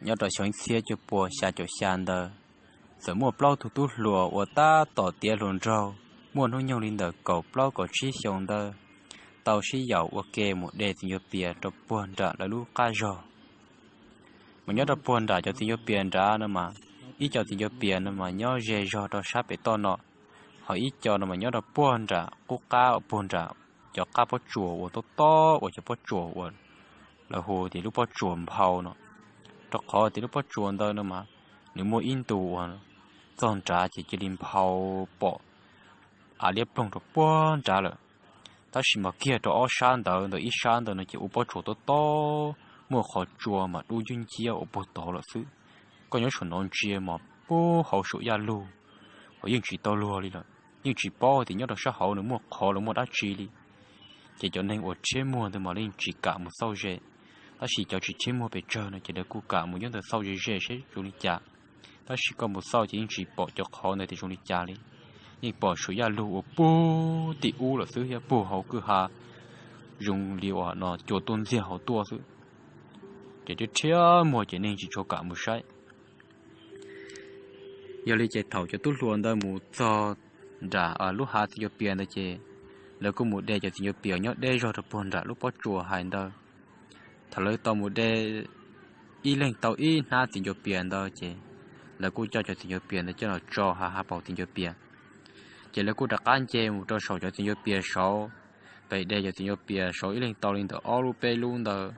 nyob rau xyoo ib txhiab cuaj puas xya caum xya ntawd, txawm muaj plaub tug tub hluas uas tab tom tiav hluas nraug, muaj hnub nyoog li ntawm kaum plaub kaum tsib xyoo ntawd, tau sib yaum ua ke mus de txiv ncuav pias rau puag nram lawv lub qab zog. Mas nyob rau puag nram cov txiv ncuav pias nrad no mas, ib co txiv ncuav pias no mas nyob ze zog rau sab pem toj no, ho ib co no mas nyob rau puag nram qub qab uas puag nram cov qab pob tsuas uas tob tob uas cov pob tsuas uas lawv hu tias lub pob tsuas nphau no, rau qhov tias lub pob tsuas ntawd no mas nws muaj ib ntu uas txog nrad ces cia li nphau pom av liab ploog rau puag nrad lawm. Tab sis mas kiag rau ob sab ntawd, ntawm ib sab ntawd no ces ua pob tsuas tob tob, muaj qhov tsua mas dub nciab nciab uas puag tod lawm xwb. Koj nyob saum no ntsia mas puag hauv saum yaj lug, uas yeej tsis tau luag li lawm, yeej tsis paub tias nyob rau sab hauv nws muaj qhov los muaj dab tsi li. Ces cov neeg uas rhiab muag ntawd mas yeej tsis kam mus xauj ze, tab sis cov tsis rhiab muag pes tsawg no ces lawv kuj kam mus nyob ntawd xauj ze ze seb zoo li cas. Tab sis koj mus xauj ces yeej tsis pom cov qhov ntawd tias zoo li cas li, yeej pom saum yaj lug uas puag tim ub lawm xwb thiab puag hauv kwj ha zoo li uas no cua tuaj ntxiag hauv tuaj xwb. Ces rhiab rhiab muag ces neeg tsis tshua kam mus saib. Yog li ces thaum cov tub hluas ntawd mus txog nram lub hav txiv ncuav pias ntawd ces lawv kuj mus de cov txiv ncuav pias nyob deb zog rau puag nram lub pob tsuas hais ntawd. Thaum lawv tau mus de ib leeg tau ib hnab txiv ncuav pias ntawd ces lawv kuj coj cov txiv ncuav pias ntawd coj los tso hauv hav paus txiv ncuav pias. Ces lawv kuj rov qab nce mus rau saum cov txiv ncuav pias saud, pem de cov txiv ncuav pias saud ib leeg tau li ntawm ob lub peb lub ntawd,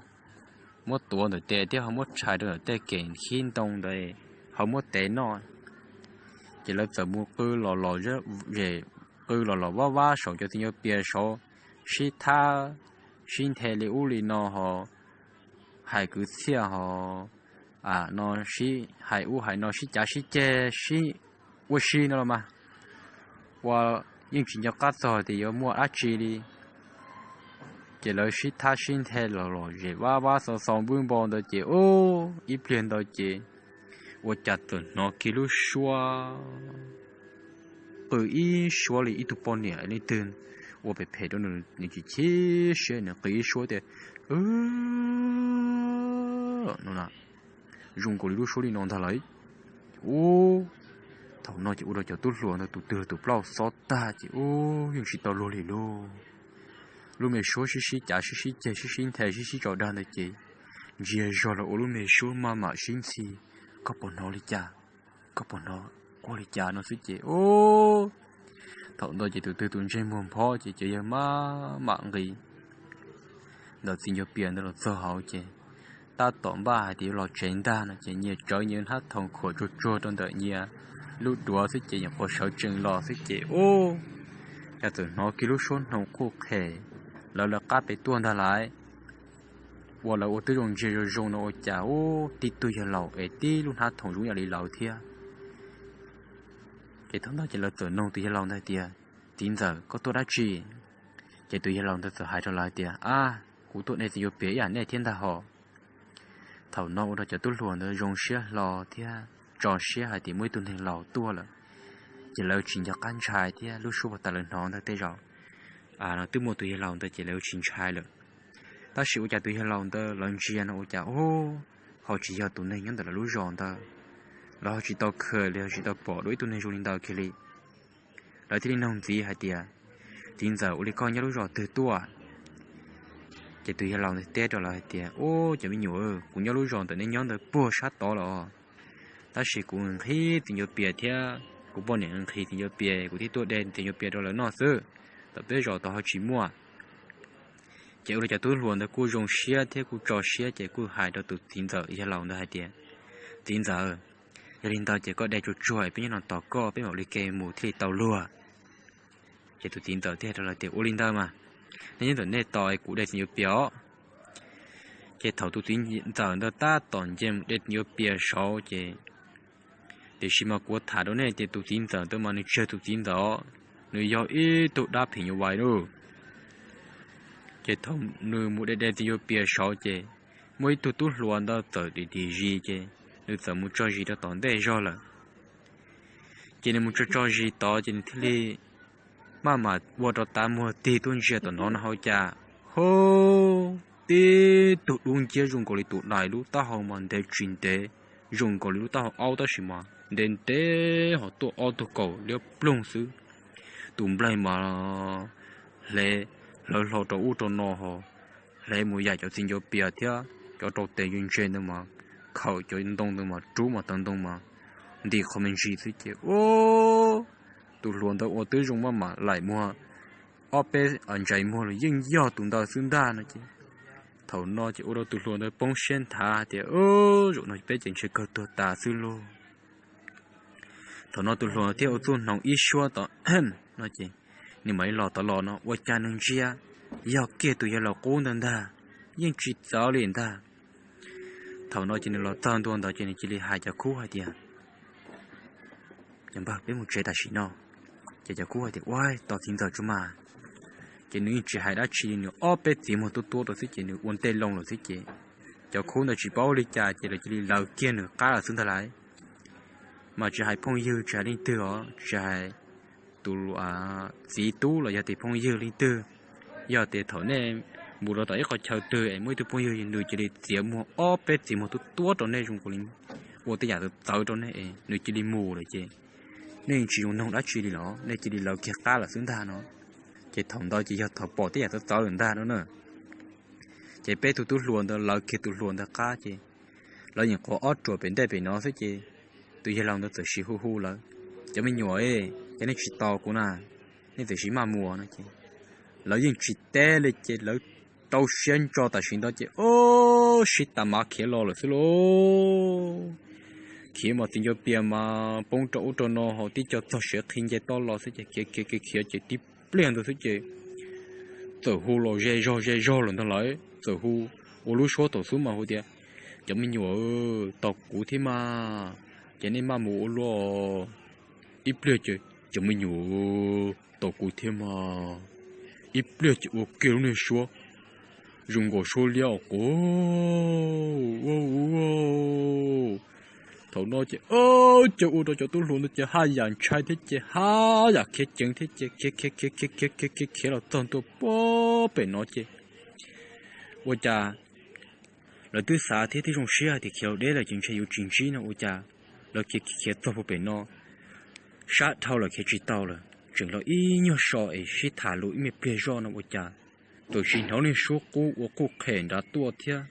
muab tuav ntawm tes thiab ho muab tshais rau ntawm tej kem khib ntoo ntawd, ho muab tev noj. Ces lawv txawm mus qw los los zem, qw los los vab vab saum cov txiv ncuav pias saud, sib thab sib nthe li ub li no ho hais kwv txhiaj ho no sib hais ub hais no sib cav sib ceg sib ua si no los mas, ua yeej tsis nco qab txog tias yuav muaj dab tsi li. Ces lawv sib thab sib nthe los los zem vab vab xo xo npwb npo ntawd ces ub ib pliag ntawd ces ua cas txawm hnov kiag lub suab qw ib suab li ib tug poj niam leej twg ua phem phem rau nws, nws tsis chim siab nws qw ib suab tias no na, zoo nkaus li lub suab li no ntag lauj. Ub, thaum no ces ua rau cov tub hluas ntawd tus twg los tus plaub xob tag ces ub yeej tsis tau luag li lauj. Lub me suab sib sib cav sib sib ceg sib sib nthe sib sib tso dag ntawd ces ntsia zog los ua lub me suab maj mam sib ntxhi, koj puas hnov li cas, koj puas hnov quaj li cas no xwb ces ub, thaum ntawd ces tus twg tus ntsej muag nphob ces cov yawg maj mam nqis ntawm txiv ncuav pias ntawd los txog hauv ces tab tom npaj hais tias yuav los tsev ntag no ces nyias tsawv nyias hnab thoom khuam tsuag tsuag rau ntawm nyias lub duav xwb ces nyuam qhuav sawv tsees los xwb ces ub, cas txawm hnov kiag lub suab hnoos quj qhem lawv lawv qab pem tuaj ntag lauj. Ua lawv ua twb zoo ntsia zoo zoo no ua cas ub tib tug yawg laus es tib lub hnab thoom zoo ib yam li lawv thiab. Ces thaum ntawd ces lawv txawm nug tus yawg laus ntawd tias, Txiv ntxawm, koj tuaj dab tsi? Ces tus yawg laus ntawd txawm hais rau lawv tias, Ab, kuv tuaj de txiv ncuav pias ib yam nej thiab ntag hos. Thaum no ua rau cov tub hluas ntawd zoo siab hlo thiab tso siab hais tias muaj ib tug neeg laus tuaj lawm, ces lawv tsis nco qab ntshai thiab lub suab uas tas lawv hnov ntawd tej zaum twb muaj tus yawg laus ntawd ces lawv tsis ntshai lawm. Tab sis ua cas tus yawg laus ntawd lawv ntsia no ua cas ub, ho tsis yog tus neeg nyob ntawm lawv lub zos ntawd, lawv ho tsis tau khaws li ho tsis tau pom dua ib tug neeg zoo li ntawd kiag li. Lawv thiaj li nug ntxiv hais tias, Txiv ntxawm, ua li koj nyob lub zos twg tuaj? Ces tus yawg laus ntawd teb rau lawv hais tias, Ub, cov me nyuam, kuv nyob lub zos ntawm nej nyob ntawd puag sab tod los, tab sis kuv nqhis txiv ncuav pias thiab kuv poj niam nqhis txiv ncuav pias, kuv thiaj tuaj de txiv ncuav pias rau lawv noj xwb, tom peb zos tod ho tsis muaj. Ces ua rau cov tub hluas ntawd kuj zoo siab thiab kuj tso siab ces kuj hais rau tus txiv ntxawm yawg laus ntawd hais tias, Txiv ntxawm, yog li ntawd ces koj de tsuag tsuag es peb nyob no tos koj, peb mam ua li ke mus thiaj li tau luag. Ces tus txiv ntxawm thiaj hais rau lawv tias, Ua li ntawd mas, nej nyob ntawm nej tos es kuv de txiv ncuav pias os. Ces thaum tus txiv ntxawm ntawd tab tom nce mus de txiv ncuav pias saud ces, tiam sis mas kuv tham rau nej tias tus txiv ntxawm ntawd mas nws tsis yog tus txiv ntxawm, nws yog ib tug dab phim nyuj vais lauj. Ces thaum nws mus de de txiv ncuav pias saud ces muaj ib tug tub hluas ntawd txawm dim dim zis ces nws txawm mus tso zis rau tom ntej zog lawm. Ces nws mus tso tso zis tod ces nws thiaj li maj mam ua rau tav muag tig tuaj ntsia tom no no ua cas, hub, tib tug dub nciab zoo nkaus li tus dais, lub taub hau mas ntev tsis ntev zoo nkaus li lub taub hau aub tab sis mas ntev ntev ho tuaj ob tug kaus liab ploog xwb. Tus nplaig mas hle hlawv hlo rau ub rau no ho hle mus yam cov txiv ncuav pias thiab cov rau tes ntse ntse ntawd mas khawm cov ntoo ntawd mas rub mas tawv ntoo mas ntim qhov me ntsis xwb ces ub, tus hluas ntawd ua twb zoo maj mam laim muag ob peb ntsais muag los yeej yog tus ntawd xwb ntag no ces thaum no ces ua rau tus hluas ntawd poob siab nthav hais tias, Ub, zaum no peb ces ntshe kawg tuag tas xwb lauj. Thaum no tus hluas thiaj ua txuj hnoos ib suab tod no ces nws mam li los tod los no ua cas nws ntsia yog kiag tus yawg laus qub ntawd ntag, yeej tsis txawv li ntag. Thaum no ces nws los txog ntua ntawd ces nws cia li hais cov khub hais tias, Cov npawg, peb mus tsev tam sim no. Ces cov khub hais tias, Ua, tos txiv ntxawm tso mas. Ces nws yeej tsis hais dab tsi li, nws ob peb txiv muag tuab tuab rau xwb ces nws ua ntej loo lawm xwb ces cov khub ntawd tsis paub ua li cas ces lawv cia li lawv kiag nws qab lawm xwb ntag lauj. Mas tsis hais phooj ywg tsis hais leej twg os, tsis hais tus txiv tub los yog tias phooj ywg leej twg, yog tias thaum nej mus rau tom ib qhov chaw twg es muaj ib tug phooj ywg nws cia li txiav muag ob peb txiv muag tuab tuab rau nej zoo nkaus li ua tej yam txawv txawv rau nej es nws cia li mus lawm ces nej tsis zoo noog dab tsi li los nej cia li lawv kiag qab lawm xwb ntag no. Ces thaum ntawd ces yog thaum pom tej yam txawv txawv lawm ntag no na. Ces peb tug tub hluas ntawd lawv kiag tus hluas ntawd qab ces lawv yeej quav ob ruam pem ntej pem no xwb ces tus yawg laus ntawd txawm sis hu hu lawv, Cov me nyuam, ces nej tsis tos kuv na, nej txawm sis maj mus no ces lawv yeej tsis teb li ces lawv rau siab ntso tam sim ntawd ces ub, sib tas mav khiav los lawm xwb lauj. Khiav mas txiv ncuav pias mas poob rau ub rau no ho tib co txog siav qhi nce toj los xwb ces khiav khiav khiav khiav ces tib pliag ntawd xwb ces txawm hu los ze zog ze zog lawm ntag lauj. Txawm hu ua lub suab thaum xub mas hu tias, Cov me nyuam, tos kuv thiab mas, ces nej maj mus ua luaj. Ib pliag ces, Cov me nyuam, tos kuv thiab mas. Ib pliag ces ua kiag lub niag suab zoo nkaus suab liab os quv. Thaum no ces, ub, ces ua rau cov tub hluas ntawd ces haj yam ntshai thiab ces haj yam khiav ceev thiab ces khiav khiav khiav khiav khiav khiav khiav khiav los txog ntua pem no ces ua cas lawv twb xav thiab twb zoo siab hais tias khiav los deb lawm ces ntshe yuav tsis ntsib no ua cas lawv khiav khiav txog puag pem no sab dhau lawm khiav tsis tau lawm, tseem los ib nyuag so es sib tham lus ib me pliag zoj no ua cas txawm sis hnov niag suab qub ua quj qhem nrad tuaj thiab.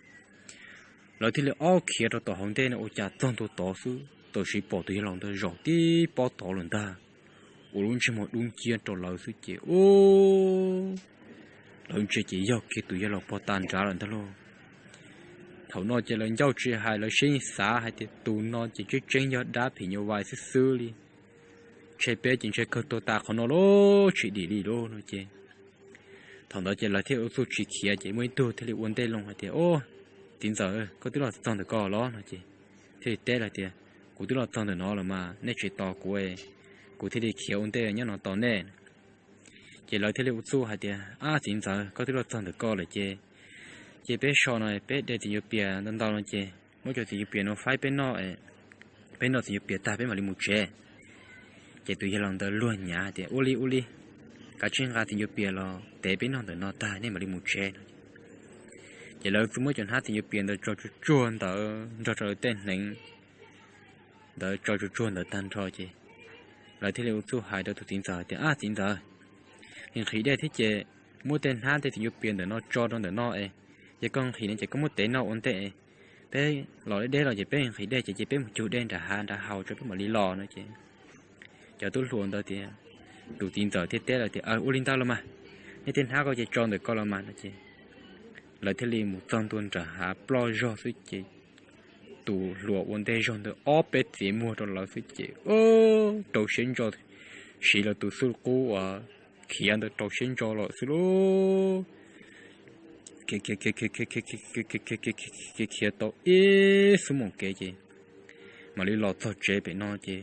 Lawv thiaj li ob khiav rau tom hauv ntej no ua cas txog ntua tod xwb txawm sis pom tus yawg laus ntawd zaum tib pob tod lawm ntag, ua lub ntsej muag dub nciab rau lawv xwb ces ub, lawv ntsia ces yog kiag tus yawg laus pog tas nrad lawm ntag lauj. Thaum no ces lawv ncauj tsis hais lawv siab xav hais tias tus no ces tseeb tseeb yog dab phim nyuj vais xwb xwb li, ntshe peb ces ntshe kawg tuag tas qhov no lauj, tsis dim li lauj no ces thaum ntawd ces lawv thiaj ua txuj tsis khiav ces muaj ib tug thiaj li ua ntej loo hais tias, Ub, txiv ntxawm, koj twb los txog ntawm ko los no ces thiaj li teb lawv tias, Kuv twb los txog ntawm no los mas, nej tsis tos kuv, kuv thiaj li khiav ua ntej nyob no tos nej. Ces lawv thiaj li ua txuj hais tias, Ab txiv ntxawm, koj twb los txog ntawm ko lawm ces, ces peb so no peb de txiv ncuav pias ntau ntau no ces muab cov txiv ncuav pias no faib peb noj, peb noj txiv ncuav pias tag peb mam li mus tsev. Ces tus yawg laus ntawd luag nyav tias, Ua li ua li, kav tsij nqa txiv ncuav pias los tev peb noj ntawm no tag nej mam li mus tsev no. Ces lawv txawm muab cov hnab txiv ncuav pias ntawd tso tsuag tsuag ntawd nrog rau lawv tej hneev ntawd tso tsuag tsuag ntawd tag nrho ces lawv thiaj li ua txuj hais rau tus txiv ntxawm tias, Ab txiv ntxawm, nqhis dej thiab ces muab tej hnab tej txiv ncuav pias ntawm no tso rau ntawm no es, yog koj nqhis no ces koj muab tev noj ua ntej. Peb los deb deb los ces peb nqhis dej ces ces peb mus cug dej nram hav nrad haus tso peb mam li los no ces cov tub hluas ntawd tias, tus txiv ntxawm thiaj teb lawv tias, Ua li ntawd los mas, nej tej hnab ko ces tso ntawm ko los mas no ces lawv thiaj li mus txog ntua nram hav ploj zog xwb ces tus hluas ua ntej zog ntawd ob peb txiav muag rau lawv xwb ces rau siab ntso, siv lawv tus xub qub uas khiav ntawd rau siab ntso lawm xwb lauj. Khiav tau ib xuab moos kev ces mam li los txog tsev pem no ces,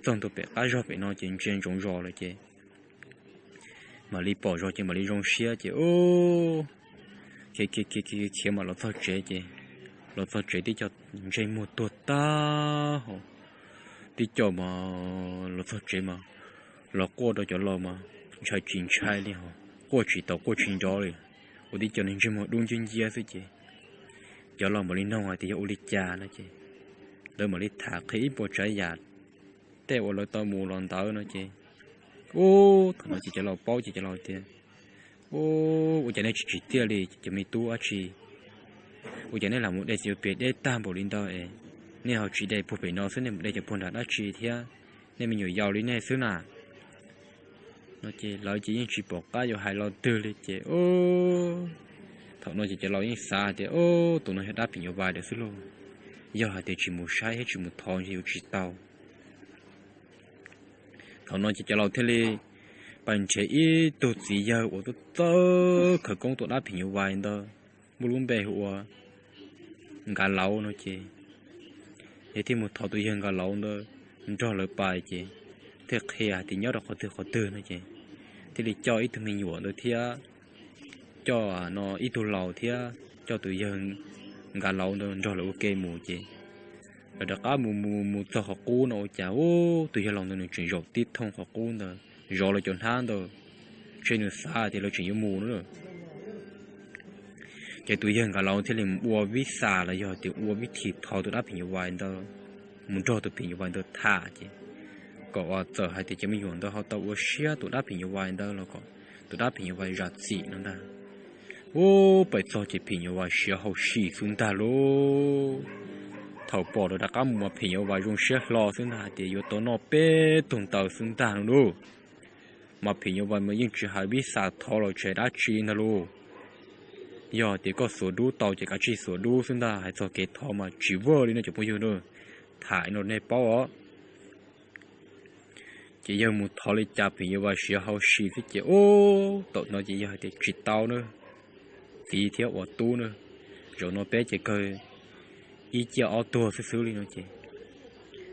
txog ntua pem qab zog pem no ces ntsia ntsoov zos lawm ces mam li pom zos ces mam li zoo siab ces khiav khiav khiav khiav khiav mas los txog tsev ces, los txog tsev tib co ntsej muag tuag tag hos, tib co mas los txog tsev mas los quaj rau cov laus mas ntshai tsis ntshai li hos, quaj tsis tau quaj tsis nrov li. ua tib co neeg ntsej muag dub nciab nciab xwb ces cov laus mam li noog hais tias yog ua li cas no ces lawv mam li tham qhia ib puas tsav yam tej uas lawv tau mus los ntawd no ces, ub, thaum no ces cov laus paub ces cov laus tias, ub, ua cas nej tsis tsim txiaj li cov me tub dab tsi? Ua cas nej lam mus de txiv ua pias deb tag npaum li ntawd es nej ho tsis de puag pem no xwb, nej mus de cov puag nram dab tsi thiab? Nej me nyuam yaus li nej xwb na. No ces lawv ces yeej tsis pom qab yuav hais los twg li ces, thaum no ces cov laus yeej xav tias, ub, tus no yog dab phim nyuj vais lawm xwb lauj. Yog hais tias tsis mus saib thiab tsis mus thov ces yuav tsis tau. Thaum no ces cov laus thiaj li pais nrhiav ib tug txiv yawg uas txawj khawv koob tua dab phim nyuj vais ntawd, muaj lub npe hu ua Nkav Lauv no ces yog thiaj mus thov tus yawg Nkav Lauv ntawd nrog lawv pais ces thiaj qhia hais tias nyob rau qhov twg qhov twg no ces thiaj li coj ib tug me nyuam ntawd thiab coj no ib tug laus thiab coj tus yawg Nkav Lauv ntawd nrog lawv ua ke mus ces lawv rov qab mus mus mus txog qhov qub no ua cas, ub, tus yawg laus ntawd nws tseem zaum tib thooj qhov qub ntawd zov lawv cov hnab ntawd, ntshe nws xav tias lawv tseem yuav mus no. Ces tus yawg Nkav Lauv thiaj li mus ua vib xas los yog tias ua vib thim thov tus dab phim nyuj vais ntawd mus nrog tus phim nyuj vais ntawd tham ces kom uas txawm hais tias cov me nyuam ntawd ho tau ua siab tus dab phim nyuj vais ntawd los kom tus dab phim nyuj vais zam txim no ntag. Ub, pais txog ces phim nyuj vais siav hau si xwb ntag lauj. Thaum pom lawv rov qab mus mas phim nyuj vais zoo siab hlo xwb ntag hais tias yuav tau noj peb tug ntawd xwb ntag no lauj. Mas phim nyuj vais mas yeej tsis hais vib xas thov los tsis hais dab tsi ntag lauj. Yog tias koj xuas dub tau ces kav tsij xuas dub xwb ntag, hais txog kev thov mas tsis vwj li no cov phooj ywg na, tham no nej paub os. Ces yawg mus thov li cas phim nyuj vais siav hau si xwb ces, ub, thaum no ces yawg hais tias tsis tau na, txiv thiab ua tub na, zaum no peb ces kawg ib ciaj ob tuag xwb xwb li no ces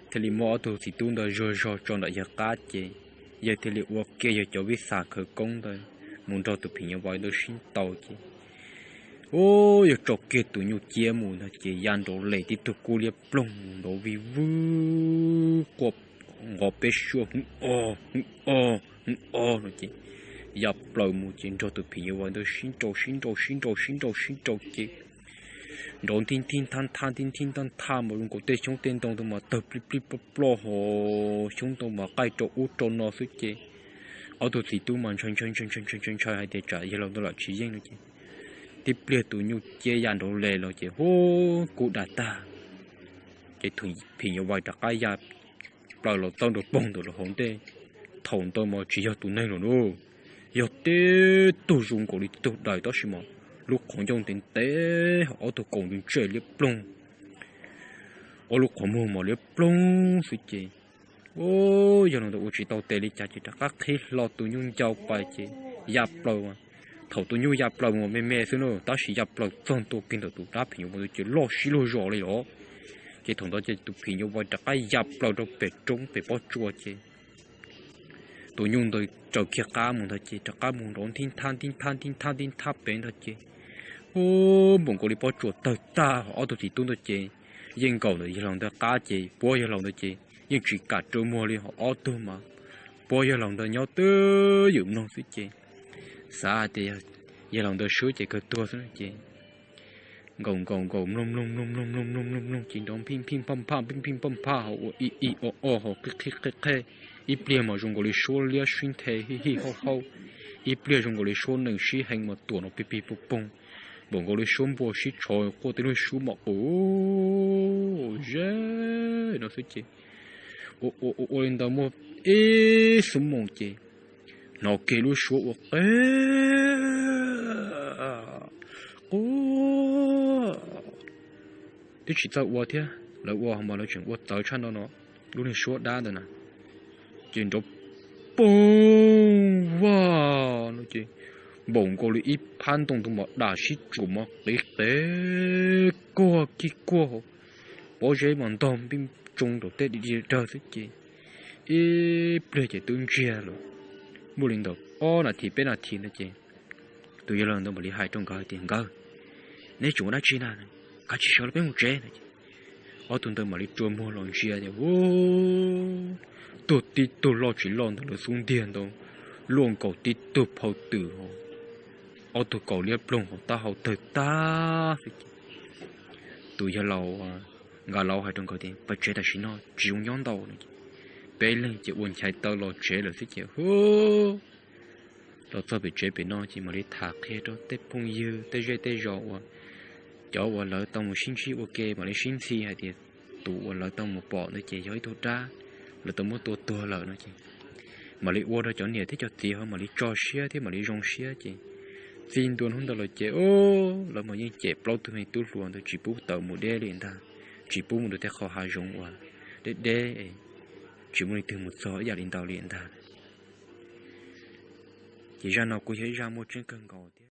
thiaj li muab ob tug txiv tub ntawd zuag zog tso nram yawg qab ces yawg thiaj li ua kiag yawg cov vib xas khawv koob ntawd mus nrog tus phim nyuj vais ntawd sib ntaus ces, ub, yawg tso kiag tus nyuj ciab mus ntag ces ya nraum les tib tug kub liab ploog mus nraud vij vwb quaj nqov peb suab hwv o, hwv o, hwv o no ces ya plaws mus ces nrog tus phim nyuj vais ntawd sib nraus sib nraus sib nraus sib nraus sib nraus ces nrov nthib nthib nthab nthab nthib nthib nthab nthab mas zoo nkaus tej xyoob tej ntoo ntawd mas tawg plij plij ploj ploj ho xyoob ntoo mas qaij rau ub rau no xwb ces ob tug txiv tub mas ntshai ntshai ntshai ntshai ntshai ntshai hais tias tsam yawg laus ntawd lam tsis yeej no ces tib pliag tus nyuj ciab ya nraud les los ces hu kub da tag ces phim nyuj vais rov qab ya plaws los txawb nraud poog ntawm lawv hauv ntej. Thaum ntawd mas tsis yog tus neeg lawm lauj, yog tib tug zoo nkaus li tib tug dais tab sis mas lub qhov ncauj ntev ntev ho ob tug kaus ntse ntse liab ploog, ob lub qhov muag mas liab ploog xwb ces, yawg laus ntawd ua tsis tau tes li cas ces rov qab qhib hlo tus nyuj ncau pais ces ya plaws. Thaum tus nyuj ya plaws mus me me xwb na tab sis ya plaws txog ntua kiag ntawm tus dab phim nyuj vais ntawd ces loj sib luag zos li los. Ces thaum ntawd ces tus phim nyuj vais rov qab ya plaws rau pem roob pem pob tsuas ces tus nyuj ntawd raws kiag qab mus ntag ces rov qab mus nrov nthib nthab nthib nthab nthib nthab nthib nthab pem ntag ces, ub, npaum nkaus li pob tsuas tawg tag ho ob tug txiv tub ntawd ces yeej nkaum ntawm yawg laus ntawd qab ces puab yawg laus ntawd ces yeej tsis kam rua muag li ho ob tug mas puab yawg laus ntawd nyob twb ywm mloog xwb ces xav hais tias yawg laus ntawd swb ces kawg tuag xwb ces nkaum nkaum nkaum mloog mloog mloog mloog mloog mloog mloog mloog ces nrov phij phij phaj phaj phij phij phaj phaj ho ua ib ib o o ho qij qhij qhij qhej. Ib pliag mas zoo nkaus li suab liab sib nthe hij hij hauj hauj, ib pliag zoo nkaus li suab nees sib hee mas tuam no pig pig poog poog, npaum nkaus li suab npua sib tshov quaj tej lub suab mom qus ze no xwb ces ua ua ua li ntawd muaj ib xuab moos ces hnov kiag lub suab ua qe quaj twb tsis txawj ua thiab, lawv ua mas lawv tseem ua txawv tshaj no no, lub niag suab dab ntawd na. Ces nrov poog vag no ces npaum nkaus li ib phab ntoo tus mos dam sib tsuam mos qiv qev kuag kig kuag, pob zeb mas ntog npij tsoo rau tej di di dawg xwb ces ib pliag ces twb ntsiag lawm. Muaj li ntawm ob nas this peb nas this ntawd ces tus yawg laus ntawd mam li hais rau nkawd hais tias, Nkawd, neb tseem ua dab tsi na? Kav tsij sawv los peb mus tsev no ces ob tug ntawd mam li rua muag los ntsia tias, u, tuag tib tug loj tsis loj ntawm lawv xub ntiag ntawd, luaj nkaus tib tug phau twm ho ob tug kaus liab ploog hauv taub hau tawg tag xwb ces tus yawg laus, nkawd laus hais rau nkawd tias, Pab tsev tam sim no tsis zoo nyob ntau no ces peb leeg ces ua nchais taw los tsev lawm xwb ces hu los txog pem tsev pem no ces mam li tham qhia rau tej phooj ywg tej zej tej zos uas cov uas lawv tau mus sib ntsib ua ke mam li sib ntxhi hais tias tus uas lawv tau mus pom ntawd ces yog ib tug dab, lawv tau muab tua tuag lawm no ces mam li ua rau cov niam thiab cov txiv ho mam li tso siab thiab mam li zoo siab ces txij ntua hnub ntawd los ces lawv mas yeej cem plaub tug me tub hluas ntawd tsis pub tawm mus deb li ntag, tsis pub mus rau tej qhov hav zoov uas deb deb, tsis muaj leej twg mus txog ib yam li ntawd li ntag. Ces zaj no kuj yog ib zaj muaj tseeb kawg nkaus thiab.